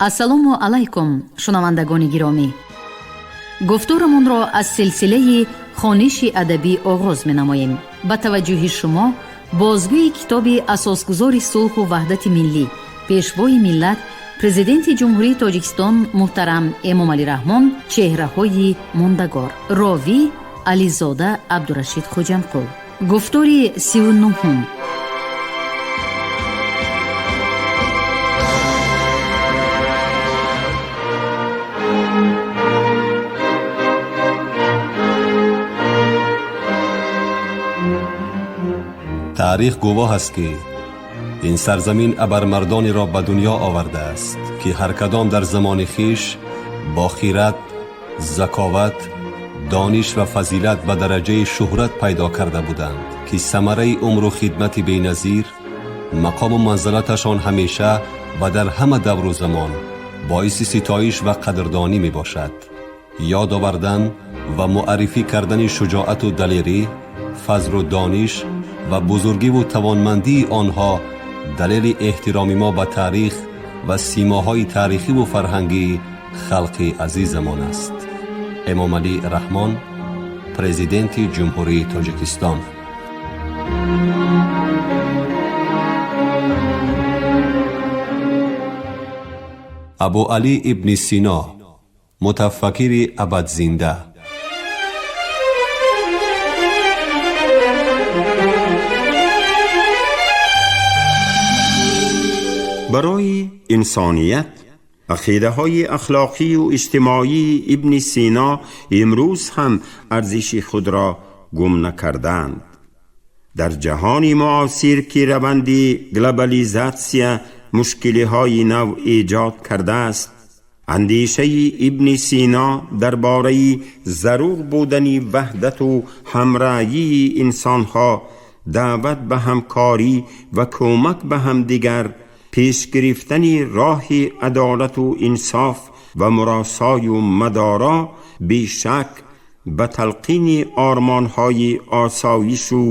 Ассалому алайкум, шунавандагони гиромӣ. Гуфторамонро аз силсилаи хониши адабӣ оғоз менамоем. Ба таваҷҷӯҳи шумо бозгӯи китоби асосгузори сулҳу ваҳдати миллӣ, пешвои миллат, Президенти Ҷумҳурии Тоҷикистон муҳтарам Эмомалӣ Раҳмон «Чеҳраҳои мондагор». Ровӣ Ализода Абдурашид Хоҷамқул. Гуфтори 39-ум. Таърих гувоҳ аст, ки ин сарзамин абармардонеро ба дунё овардааст, ки ҳар кадом дар замони хиш бо хират, заковат, дониш ва фазилат ба дараҷаи шӯҳрат пайдо карда буданд, ки самараи умру хидмати беназир, мақому манзалаташон ҳамеша ва дар ҳама давру замон боиси ситоиш ва қадрдонӣ мебошад. Ёд овардан ва муаррифӣ кардани шуҷоату далерӣ, фазлу дониш ва бузургиву тавонмандии онҳо далели эҳтироми мо ба таърих ва симоҳои таърихиву фарҳангии халқи азизамон аст. Эмомалӣ Раҳмон, Президенти Ҷумҳурии Тоҷикистон. Абуалӣ ибни Сино, мутафаккири абадзинда. Барои инсоният ақидаҳои ахлоқию иҷтимоии Ибни Сино имрӯз ҳам арзиши худро гум накардаанд. Дар ҷаҳони муосир, ки раванди глобализатсия мушкилиҳои нав эҷод кардааст, андешаи Ибни Сино дар бораи зарур будани ваҳдату ҳамраъии инсонҳо, даъват ба ҳамкорӣ ва кӯмак ба ҳамдигар, пеш гирифтани роҳи адолату инсоф ва муросою мадоро бешак ба талқини ормонҳои осоишу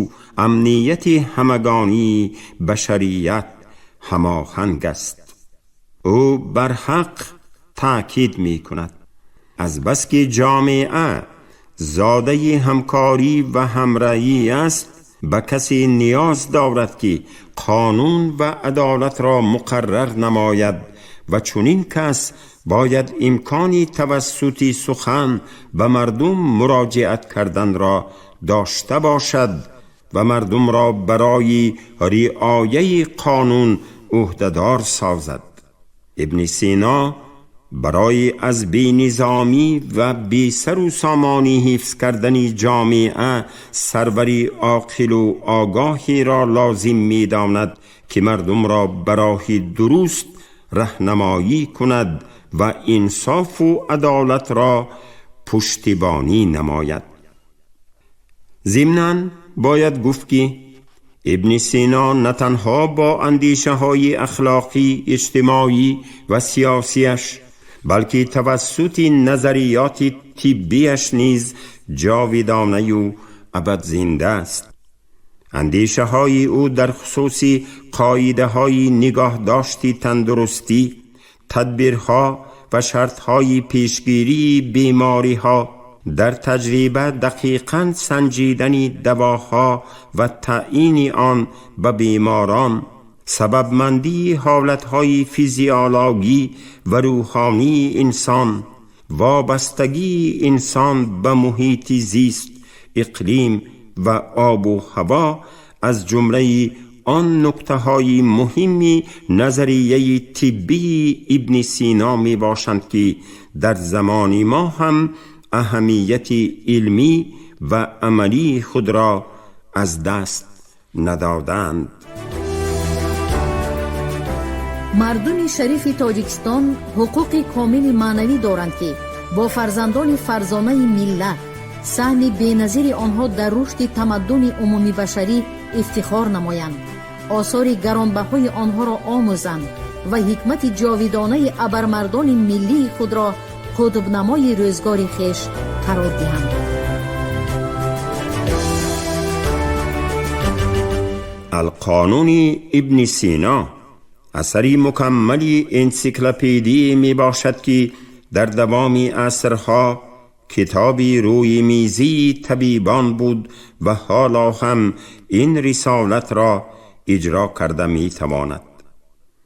амнияти ҳамагонии башарият ҳамоҳанг аст. Ӯ барҳақ таъкид мекунад: азбаски ҷомеа зодаи ҳамкорӣ ва ҳамраъӣ аст, ба касе ниёз дорад, ки қонун ва адолатро муқаррар намояд ва чунин кас бояд имкони тавассути сухан ба мардум муроҷиат карданро дошта бошад ва мардумро барои риояи қонун ӯҳдадор созад. Ибни Сино барои аз бенизомӣ ва бесару сомонӣ ҳифз кардани ҷомеа сарвари оқилу огоҳеро лозим медонад, ки мардумро ба роҳи дуруст раҳнамоӣ кунад ва инсофу адолатро пуштибонӣ намояд. Зимнан бояд гуфт, ки Ибни Сино на танҳо бо андешаҳои ахлоқӣ, иҷтимоӣ ва сиёсиаш, балки тавассути назариёти тиббиаш низ ҷовидонаю абадзинда аст. Андешаҳои ӯ дар хусуси қоидаҳои нигоҳдошти тандурустӣ, тадбирҳо ва шартҳои пешгирии бемориҳо, дар таҷриба дақиқан санҷидани давоҳо ва таъйини он ба беморон, сабабмандии ҳолатҳои физиологӣ ва рӯҳонии инсон, вобастагии инсон ба муҳити зист, иқлим ва обу ҳаво аз ҷумлаи он нуктаҳои муҳими назарияи тиббии Ибни Сино мебошанд, ки дар замони мо ҳам аҳамияти илмӣ ва амалии худро аз даст надоданд. Мардуми шарифи Тоҷикистон ҳуқуқи комили маънавӣ доранд, ки бо фарзандони фарзонаи миллат, саҳми беназири онҳо дар рушди тамаддуни умумибашарӣ ифтихор намоянд, осори гаронбаҳои онҳоро омӯзанд ва ҳикмати ҷовидонаи абармардони миллии худро қутбнамои рӯзгори хеш қарор диҳанд. Алқонуни Ибни Сино. اثری مکملی انسیکلوپدی می باشد که در دوام عصرها کتابی روی میزی طبیبان بود و حالا هم این رسالت را اجرا کرده می تواند.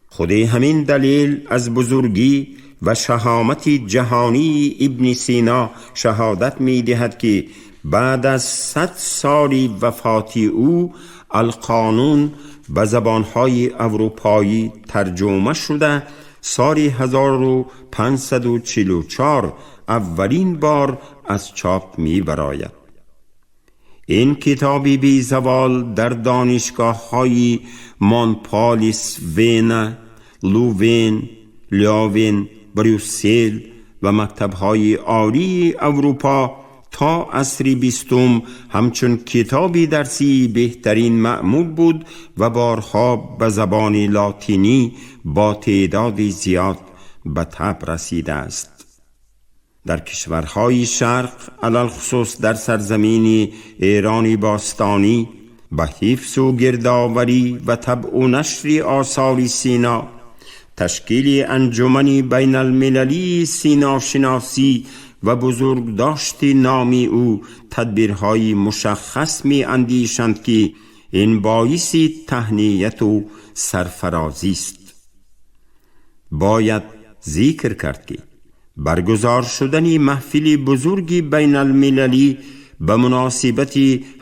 خود همین دلیل از بزرگی و شهامت جهانی ابن سینا شهادت می دهد که بعد از 100 سال وفات او القانون به زبانهای اروپایی ترجمه شده سال 1544 اولین بار از چاپ می براید. این کتابی بی زوال در دانشگاه های مونپالیس، وینا، لووین، لیاوین، بروسل و مکتب های عالی اروپا تا عصر بیستم همچون کتابی درسی بهترین معمول بود و بارها به زبان لاتینی با تعداد زیاد به طبع رسیده است. در کشورهای شرق، علی‌الخصوص در سرزمین ایران باستانی، به حفظ و گردآوری و طبع و نشر آثار سینا، تشکیل انجمن بین المللی سیناشناسی و بزرگداشت نامی او تدبیرهای مشخص می اندیشند که این باعث تهنیت و سرفرازی است. باید ذکر کرد که برگزار شدن محفل بزرگ بین المللی به مناسبت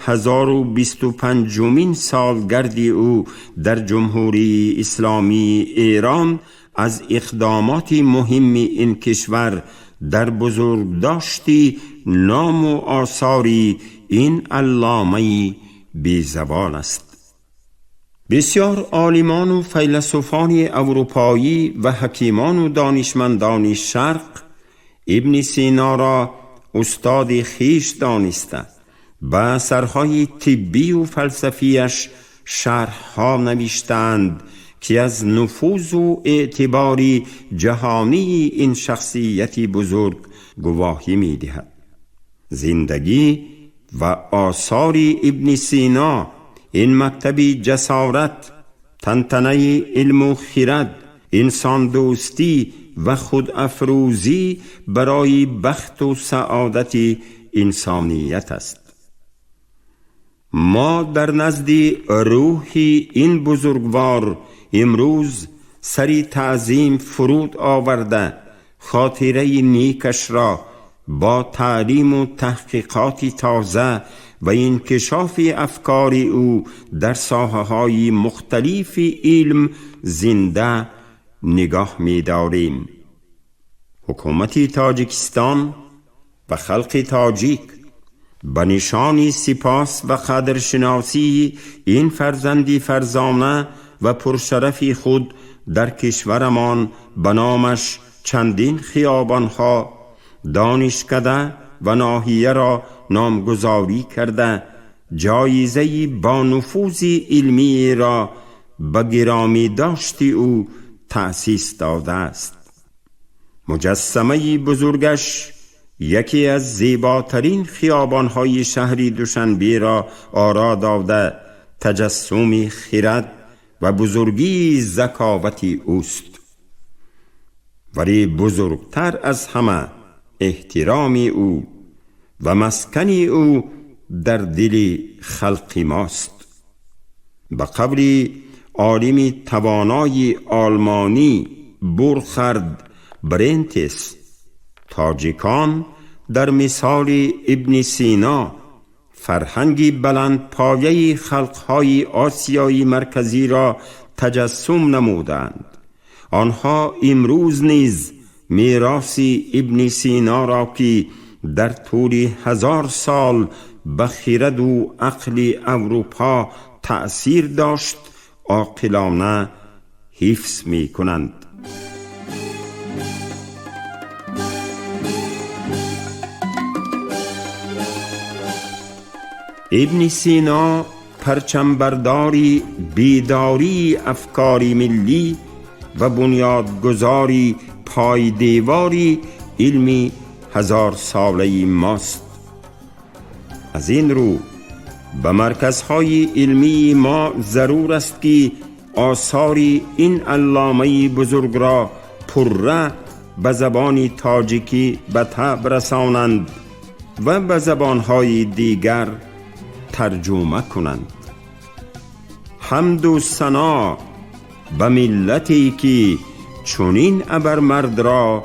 1025مین سالگرد او در جمهوری اسلامی ایران از اقدامات مهم این کشور در بزرگداشت نام و آثار این علامه بی زوال است. بسیار عالمان و فیلسوفان اروپایی و حکیمان و دانشمندان شرق ابن سینا را استاد خویش دانسته، به اثرهای طبی و فلسفیش شرحها نوشتند که از نفوذ و اعتبار جهانی این شخصیت بزرگ گواهی می دهد. زندگی و آثار ابن سینا این مکتب جسارت، تنتنه علم و خرد، انسان دوستی و خود افروزی برای بخت و سعادت انسانیت است. ما در نزد روح این بزرگوار امروز سری تعظیم فرود آورده خاطره نیکش را با تعلیم و تحقیقات تازه و انکشاف افکار او در ساحه‌های مختلف علم زنده نگاه می‌داریم. حکومت تاجیکستان و خلق تاجیک به نشان سپاس و قدرشناسی این فرزندی فرزانه و پرشرف خود در کشورمان به نامش چندین خیابانها، دانشکده و ناحیه را نامگذاری کرده، جایزه با نفوذ علمی را به گرامی داشت او تأسیس داده است. مجسمه بزرگش یکی از زیباترین خیابانهای شهر دوشنبه را آرا داده، تجسم خرد و بزرگی ذکاوت اوست. ولی بزرگتر از همه احترام او و مسکن او در دل خلق ماست. به قول عالم توانای آلمانی بورخارد برنتس، تاجیکان در مثال ابن سینا فرهنگ بلند پایه خلقهای آسیای مرکزی را تجسم نمودند. آنها امروز نیز میراث ابن سینا را که در طول 1000 سال به خرد و عقل اروپا تأثیر داشت عاقلانه حفظ می کنند. ابن سینا پرچمبرداری بیداری افکار ملی و بنیادگذاری پایدیواری علمی 1000 ساله ماست. از این رو به مرکزهای علمی ما ضرور است که آثاری این علامه بزرگ را پره به زبان تاجیکی به طبع رسانند و به زبانهای دیگر ترجمه کنند. حمد و ثنا به ملتی که چنین ابرمرد را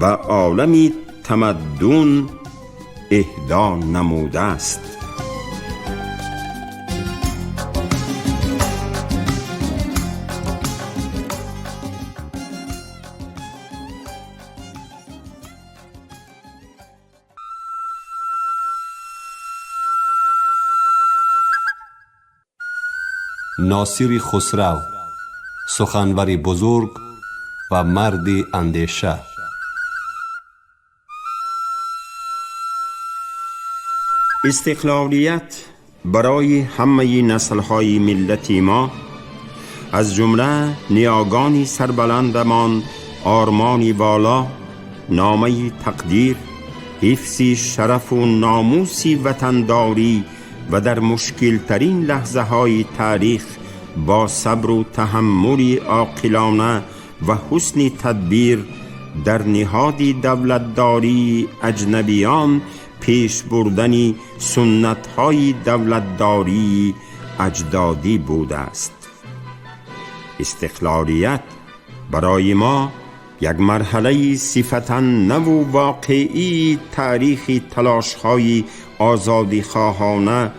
به عالم تمدن اهدا نموده است. ناصر خسرو، سخنوری بزرگ و مردی اندیشه. استقلالیت برای همه نسل‌های ملت ما، از جمله نیاگانی سربلندمان، آرمانی والا، نامه تقدیر، حفظ شرف و ناموس وطنداری و در مشکل ترین لحظه های تاریخ با صبر و تحمل عاقلانه و حسن تدبیر در نهاد دولتداری اجنبیان پیش بردن سنت های دولتداری اجدادی بوده است. استقلالیت برای ما یک مرحله صفتا نو و واقعی تاریخ تلاش های آزادی خواهانه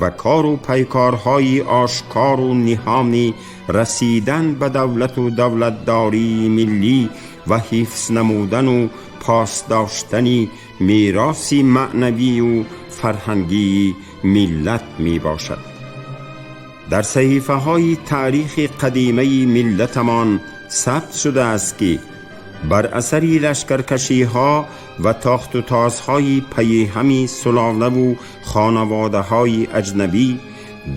و کار و پیکارهای آشکار و نهانی رسیدن به دولت و دولتداری ملی و حفظ نمودن و پاس داشتن میراث معنوی و فرهنگی ملت می باشد. در صحیفه های تاریخ قدیمه ملتمان ثبت شده است که بر اثر لشکرکشی ها و تاخت و تازهای پی همی سلاله و خانواده های اجنبی،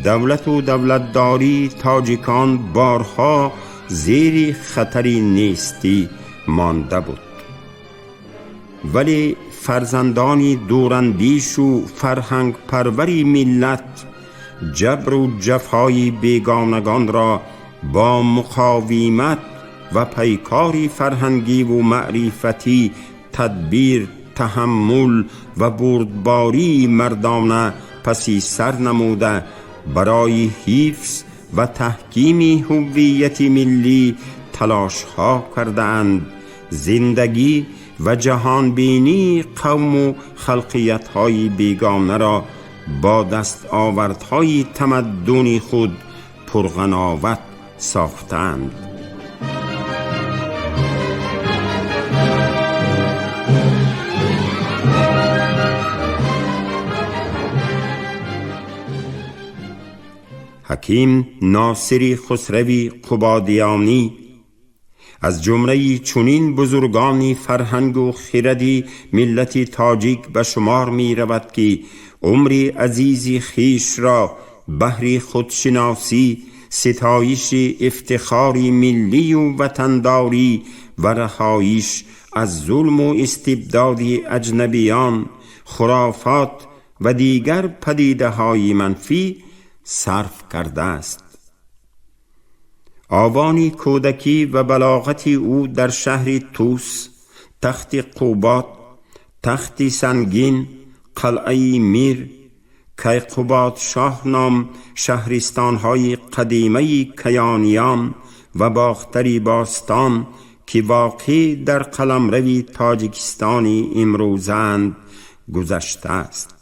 دولت و دولتداری تاجیکان بارها زیر خطر نیستی مانده بود. ولی فرزندان دوراندیش و فرهنگ پروری ملت جبر و جفای بیگانگان را با مقاومت و پیکاری فرهنگی و معرفتی، تدبیر، تحمل و بردباری مردانه پسی سر نموده برای حفظ و تحکیم هویت ملی تلاش ها کرده اند. زندگی و جهانبینی قوم و خلقیت های بیگانه را با دست آوردهای تمدن خود پرغناوت ساختند. حکیم ناصر خسروی قبادیانی از جمله چنین بزرگانی فرهنگ و خردی ملت تاجیک به شمار می رود که عمر عزیز خویش را بهر خودشناسی، ستایش افتخار ملی و وطنداری و رهایش از ظلم و استبداد اجنبیان، خرافات و دیگر پدیده های منفی صرف کرده است. آوان کودکی و بلاغت او در شهر توس، تخت قوباد، تخت سنگین، قلعه میر، کیقباد شاه نام شهرستان‌های قدیمه کیانیان و باختری باستان که واقع در قلمرو تاجیکستان امروزند گذشته است.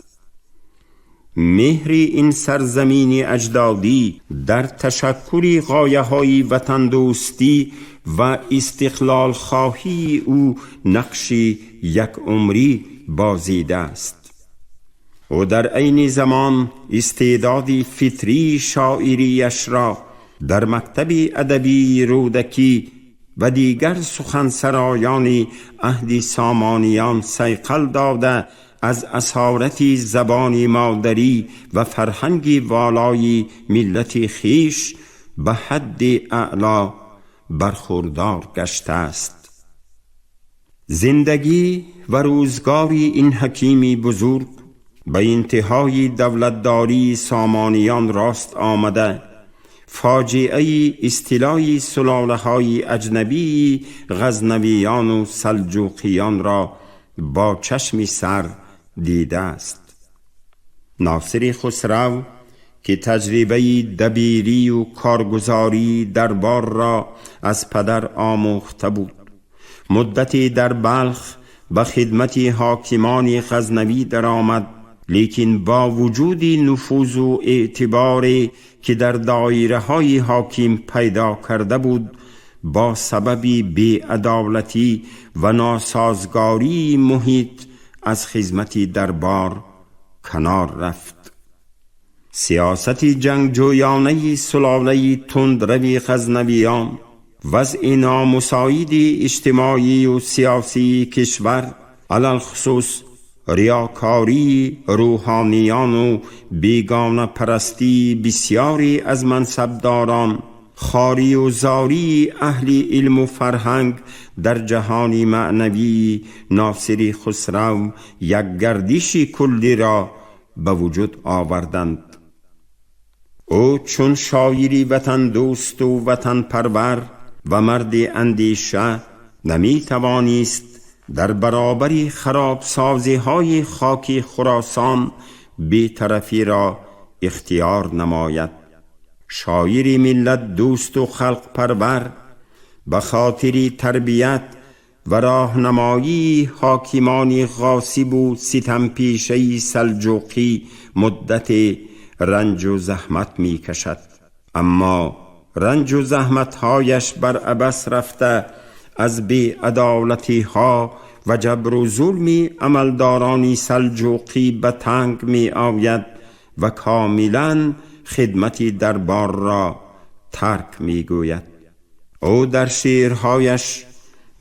مهر این سرزمین اجدادی در تشکل غایه های وطن دوستی و استقلال خواهی او نقش یک عمری بازیده است. او در عین زمان استعداد فطری شاعریش را در مکتب ادبی رودکی و دیگر سخنسرایان عهد سامانیان صیقل داده از اسارت زبان مادری و فرهنگ والای ملت خویش به حد اعلا برخوردار گشته است. زندگی و روزگار این حکیم بزرگ به انتهای دولتداری سامانیان راست آمده فاجعه استیلای سلاله های اجنبی غزنویان و سلجوقیان را با چشم سر دیده است. ناصر خسرو که تجربه دبیری و کارگزاری دربار را از پدر آموخته بود، مدتی در بلخ به خدمت حاکمان غزنوی درآمد، لیکن با وجود نفوذ و اعتباری که در دایره های حاکم پیدا کرده بود، با سبب بی‌عدالتی و ناسازگاری محیط از خدمت دربار کنار رفت. سیاست جنگجویانه سلاله تندروی غزنویان، وضع نامساعد اجتماعی و سیاسی کشور، علی‌الخصوص ریاکاری روحانیان و بیگانه پرستی بسیاری از منصبداران، خواری و زاری اهل علم و فرهنگ در جهان معنوی ناصر خسرو یک گردش کلی را به وجود آوردند. او چون شاعری وطن دوست و وطن پرور و مرد اندیشه نمی توانست در برابر خراب سازی های خاک خراسان بی‌طرفی را اختیار نماید. شاعر ملت دوست و خلق پرور به خاطر تربیت و راهنمایی حاکمان غاصب و ستم پیشه سلجوقی مدت رنج و زحمت می کشد، اما رنج و زحمتهایش بر عبث رفته از بی‌عدالتی ها و جبر و ظلم عملداران سلجوقی به تنگ می آید و کاملا خدمت دربار را ترک می گوید. او در شعرهایش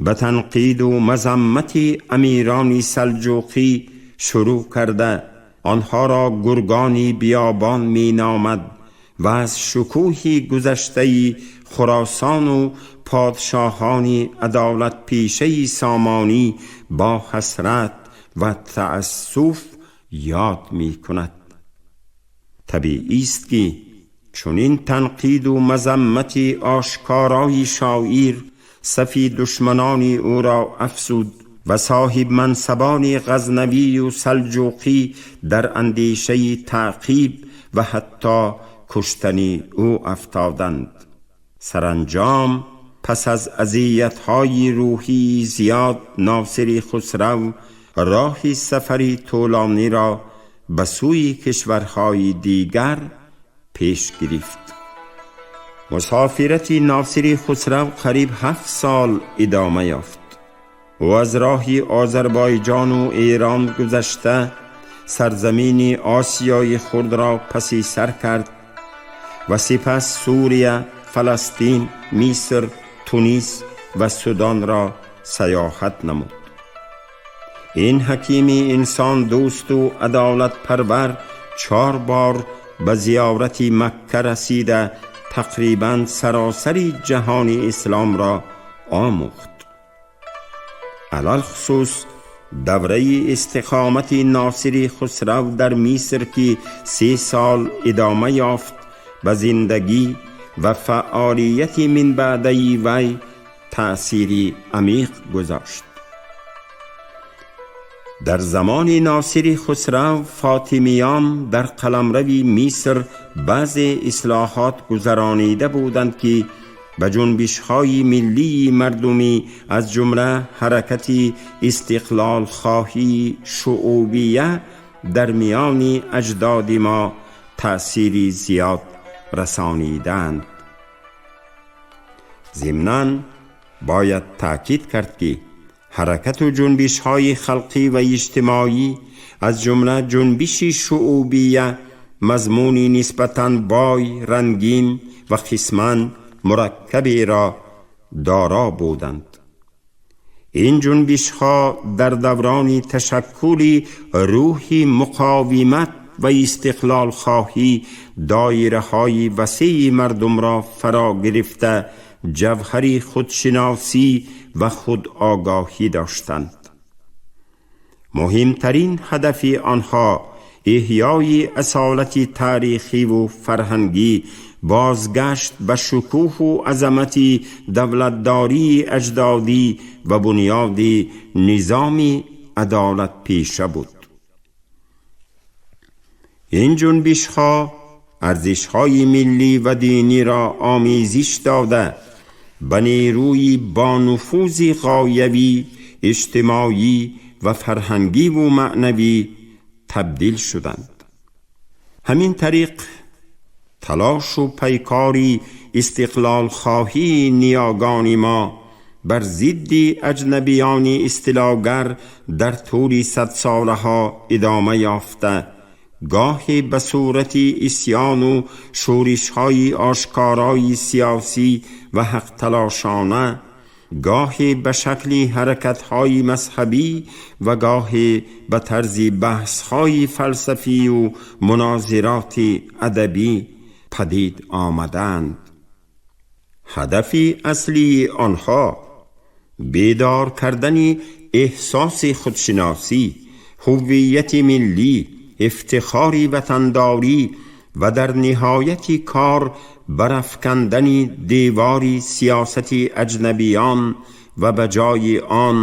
به تنقید و مذمت امیران سلجوقی شروع کرده آنها را گرگانی بیابان می نامد و از شکوه گذشته خراسان و پادشاهان عدالت پیشه سامانی با حسرت و تأسف یاد می کند. طبیعی است که چنین تنقید و مذمت آشکارای شاعر صفی دشمنان او را افزود و صاحب منصبان غزنوی و سلجوقی در اندیشه تعقیب و حتی کشتن او افتادند. سرانجام پس از اذیت‌های روحی زیاد ناصر خسرو راه سفری طولانی را به سوی کشورهای دیگر پیش گرفت. مسافرت ناصر خسرو قریب 7 سال ادامه یافت. او از راه آذربایجان و ایران گذشته سرزمین آسیای خرد را پسی سر کرد و سپس سوریه، فلسطین، مصر، تونس و سودان را سیاحت نمود. این حکیم انسان دوست و عدالت پرور 4 بار به زیارت مکه رسیده تقریبا سراسر جهان اسلام را آموخت. علی‌الخصوص دوره استقامت ناصر خسرو در مصر که 3 سال ادامه یافت به زندگی و فعالیت من بعدی وی تأثیر عمیق گذاشت. در زمان ناصر خسرو فاطمیان در قلمرو مصر بعض اصلاحات گذرانیده بودند که به جنبش‌های ملی مردمی از جمله حرکت استقلال خواهی شعوبیه در میان اجداد ما تأثیر زیاد رسانیدند. ضمناً باید تأکید کرد که حرکت و جنبش‌های خلقی و اجتماعی از جمله جنبش شعوبیه مضمونی نسبتاً بای، رنگین و قسماً مرکبی را دارا بودند. این جنبش‌ها در دوران تشکل روح مقاومت و استقلال خواهی دایره‌های وسیع مردم را فرا گرفته جوهر خودشناسی و خودآگاهی داشتند. مهمترین هدف آنها эҳёи асолати таърихиву фарҳангӣ, бозгашт ба шукӯҳу азамати давлатдории аҷдодӣ ва бунёди низоми адолатпеша буд. Ин ҷунбишҳо арзишҳои миллӣ ва диниро омезиш дода, ба нерӯи бонуфузи ғоявӣ, иҷтимоӣ ва фарҳангиву маънавӣ табдил шуданд. Ҳамин тариқ, талошу пайкори истиқлолхоҳии ниёгони мо бар зидди аҷнабиёни истилогар дар тӯли садсолаҳо идома ёфта, гоҳе ба сурати исьёну шӯришҳои ошкорои сиёсӣ ва ҳақталошона, гоҳе ба шакли ҳаракатҳои мазҳабӣ ва гоҳе ба тарзи баҳсҳои фалсафию мунозироти адабӣ падид омаданд. Ҳадафи аслии онҳо бедор кардани эҳсоси худшиносӣ, ҳуввияти миллӣ, ифтихори ватандорӣ ва дар ниҳояти кор барафкандани девори сиёсати аҷнабиён ва ба ҷои он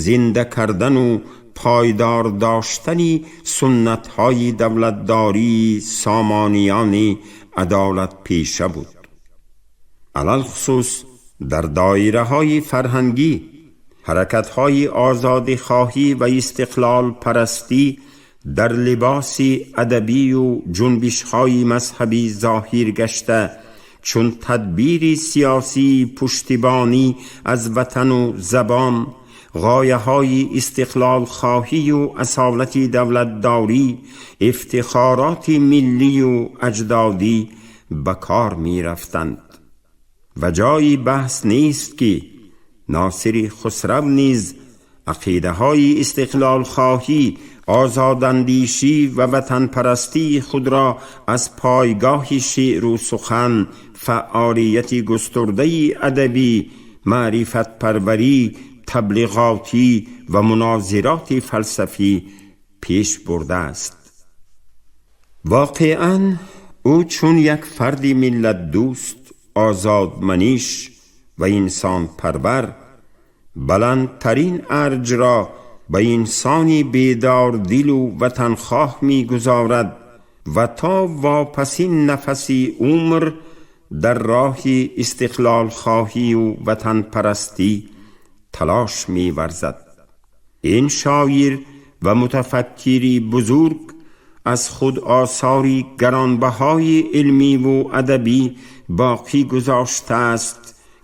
зинда кардану пойдор доштани суннатҳои давлатдории сомониёни адолатпеша буд. Алалхусус, дар доираҳои фарҳангӣ ҳаракатҳои озодихоҳӣ ва истиқлолпарастӣ дар либоси адабию ҷунбишҳои мазҳабӣ зоҳир гашта, чун тадбири сиёсии пуштибонӣ аз ватану забон, ғояҳои истиқлолхоҳию асолати давлатдорӣ, ифтихороти миллию аҷдодӣ ба кор мерафтанд. Ва ҷои баҳс нест, ки Носири Хусрав низ ақидаҳои истиқлолхоҳӣ, озодандешӣ ва ватанпарастии худро аз пойгоҳи шеъру сухан, фаъолияти густурдаи адабӣ, маърифатпарварӣ, таблиғотӣ ва мунозироти фалсафӣ пеш бурдааст. Воқеан, ӯ чун як фарди миллатдӯст, озодманиш ва инсонпарвар баландтарин арҷро ба инсони бедордилу ватанхоҳ мегузорад ва то вопасин нафаси умр дар роҳи истиқлолхоҳию ватанпарастӣ талош меварзад. Ин шоир ва мутафаккири бузург аз худ осори гаронбаҳои илмиву адабӣ боқӣ гузоштааст,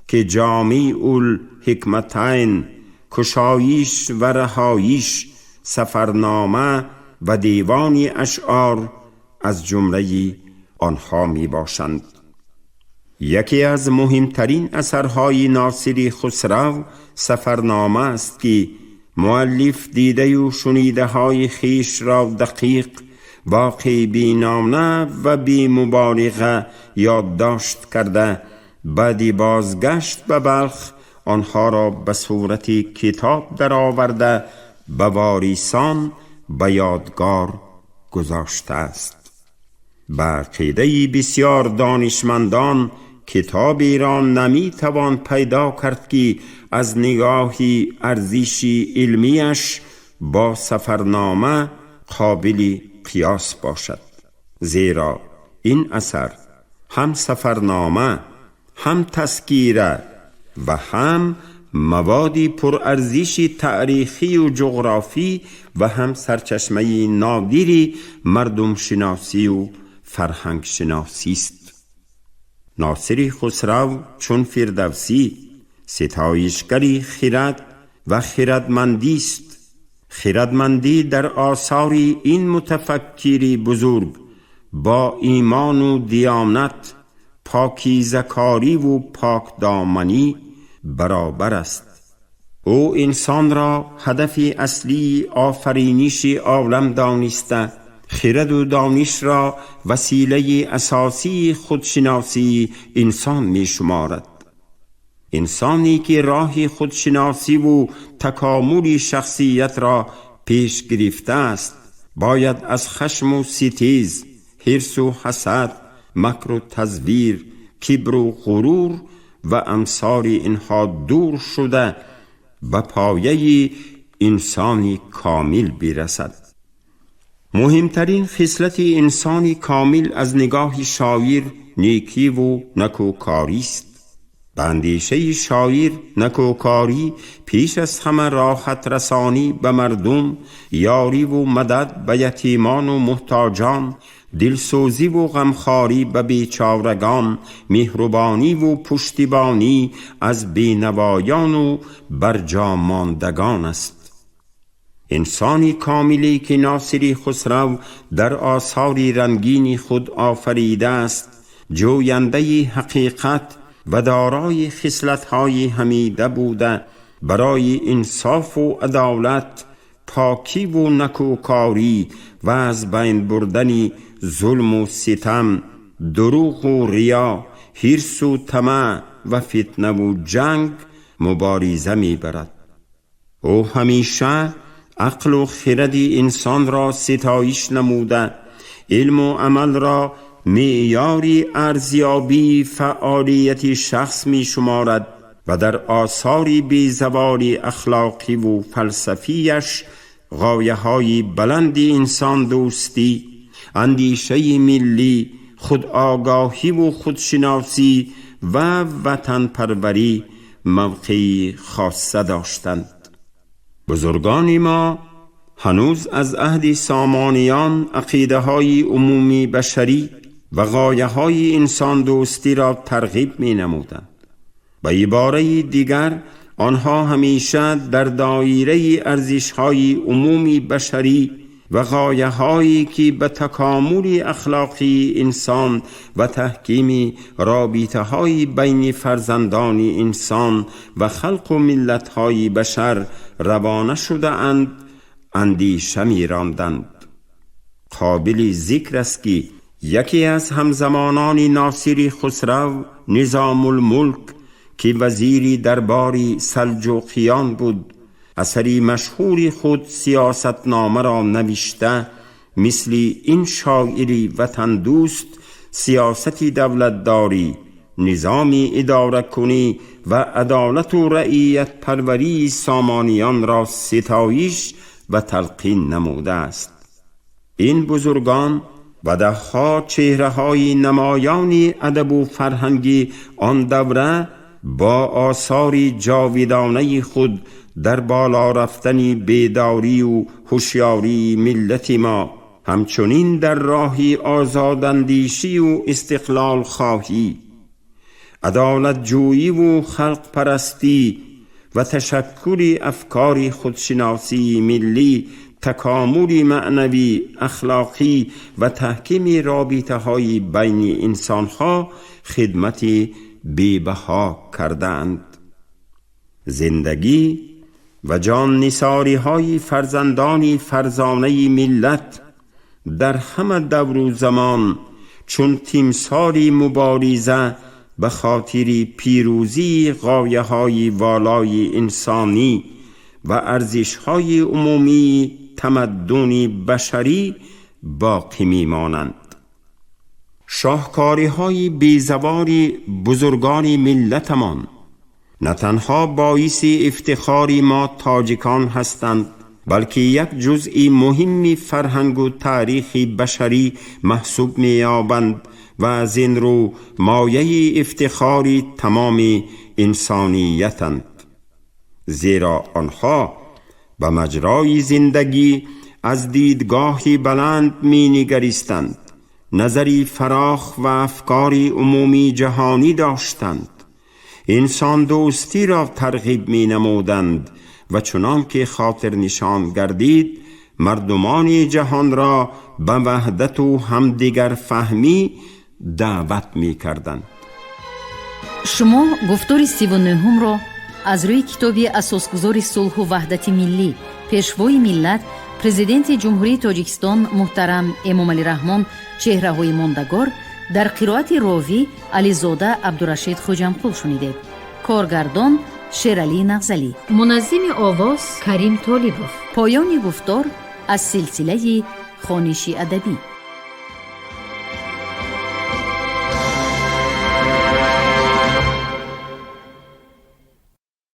ки Ҷомеъул ҳикматайн, Кушоиш ва раҳоиш, Сафарнома ва Девони ашъор аз ҷумлаи онҳо мебошанд. Яке аз муҳимтарин асарҳои Носири Хусрав Сафарнома аст, ки муаллиф дидаю шунидаҳои хешро дақиқ, воқеъбинона ва бемуболиға ёддошт карда, баъди бозгашт ба Балх онҳоро ба сурати китоб дароварда, ба ворисон ба ёдгор гузоштааст. Ба ақидаи бисёр донишмандон, китоберо наметавон пайдо кард, ки аз нигоҳи арзиши илмиаш бо Сафарнома қобили қиёс бошад, зеро ин асар ҳам сафарнома, ҳам тазкира ва ҳам маводи пурарзиши таърихию ҷуғрофӣ ва ҳам сарчашмаи нодири мардумшиносию фарҳангшиносист. Носири Хусрав чун Фирдавсӣ ситоишгари хирад ва хирадмандист. Хирадмандӣ дар осори ин мутафаккири бузург бо имону диёнат, покизакориву покдоманӣ баробар аст. Ӯ инсонро ҳадафи аслии офариниши олам дониста, хираду донишро василаи асосии худшиносии инсон мешуморад. Инсоне ки роҳи худшиносиву такомули шахсиятро пеш гирифтааст, Бояд аз хашму ситез, ҳирсу ҳасад, макру тазвир, кибру ғурур ва амсоли инҳо дур шуда, ба пояи инсони комил бирасад. Муҳимтарин хислати инсони комил аз нигоҳи шоир некиву накӯкорист. Ба андешаи шоир, накӯкорӣ пеш аз ҳама роҳатрасонӣ ба мардум, ёриву мадад ба ятимону муҳтоҷон, дилсӯзиву ғамхорӣ ба бечорагон, меҳрубониву пуштибонӣ аз бенавоёну барҷомондагон аст. Инсони комиле ки Носири Хусрав дар осори рангини худ офаридааст, ҷӯяндаи ҳақиқат ва дорои хислатҳои ҳамида буда, барои инсофу адолат, покиву накӯкорӣ ва аз байн бурдани зулму ситам, дурӯғу риё, ҳирсу тамаъ ва фитнаву ҷанг мубориза мебарад. Ӯ ҳамеша ақлу хиради инсонро ситоиш намуда, илму амалро меъёри арзёбии фаъолияти шахс мешуморад ва дар осори безаволи ахлоқиву фалсафияш ғояҳои баланди инсондӯстӣ, андешаи миллӣ, худогоҳиву худшиносӣ ва ватанпарварӣ мавқеи хоса доштанд. Бузургони мо ҳанӯз аз аҳди Сомониён ақидаҳои умумии башарӣ ва ғояҳои инсондӯстиро тарғиб менамуданд. Ба ибораи дигар, онҳо ҳамеша дар доираи арзишҳои умуми башарӣ ва ғояҳое ки ба такомули ахлоқии инсон ва таҳкими робитаҳои байни фарзандони инсон ва халқу миллатҳои башар равона шудаанд, андеша меронданд. Қобили зикр аст, ки яке аз ҳамзамонони Носири Хусрав, Низомулмулк, ки вазири дарбори Салҷуқиён буд, асари машҳури худ Сиёсатномаро навишта, мисли ин шоири ватандӯст сиёсати давлатдорӣ, низоми идоракунӣ ва адолату раиятпарварии Сомониёнро ситоиш ва талқин намудааст. Ин бузургон ва даҳҳо чеҳраҳои намоёни адабу фарҳанги он давра бо осори ҷовидонаи худ дар боло рафтани бедорию ҳушёрии миллати мо, ҳамчунин дар роҳи озодандешию истиқлолхоҳӣ, адолатҷӯиву халқпарастӣ ва ташаккули афкори худшиносии миллӣ, такомули маънавӣ, ахлоқӣ ва таҳкими робитаҳои байни инсонҳо хидмати бебаҳо кардаанд. Зиндагӣ ва ҷоннисориҳои фарзандони фарзонаи миллат дар ҳама давру замон чун тимсори мубориза ба хотири пирӯзии ғояҳои волои инсонӣ ва арзишҳои умумии тамаддуни башарӣ боқӣ мемонанд. Шоҳкориҳои безавори бузургони миллатамон на танҳо боиси ифтихори мо тоҷикон ҳастанд, балки як ҷузъи муҳимми фарҳангу таърихи башарӣ маҳсуб меёбанд ва аз ин рӯ мояи ифтихори тамоми инсониятанд, зеро онҳо ба маҷрои зиндагӣ аз дидгоҳи баланд менигаристанд, назари фарох ва афкори умумии ҷаҳонӣ доштанд, инсондӯстиро тарғиб менамуданд ва чунон ки хотирнишон гардид, мардумони ҷаҳонро ба ваҳдату ҳамдигарфаҳмӣ даъват мекарданд. Шумо гуфтори 39-умро аз рӯи китоби асосгузори сулҳу ваҳдати миллӣ, Пешвои миллат, Президенти Ҷумҳурии Тоҷикистон муҳтарам Эмомалӣ Раҳмон «Чеҳраҳои мондагор» дар қироати ровӣ Ализода Абдурашид Хуҷамқул шунидед. Коргардон Шералӣ Нағзалӣ, муназзими овоз Карим Толибов. Поёни гуфтор аз силсилаи Хониши адабӣ.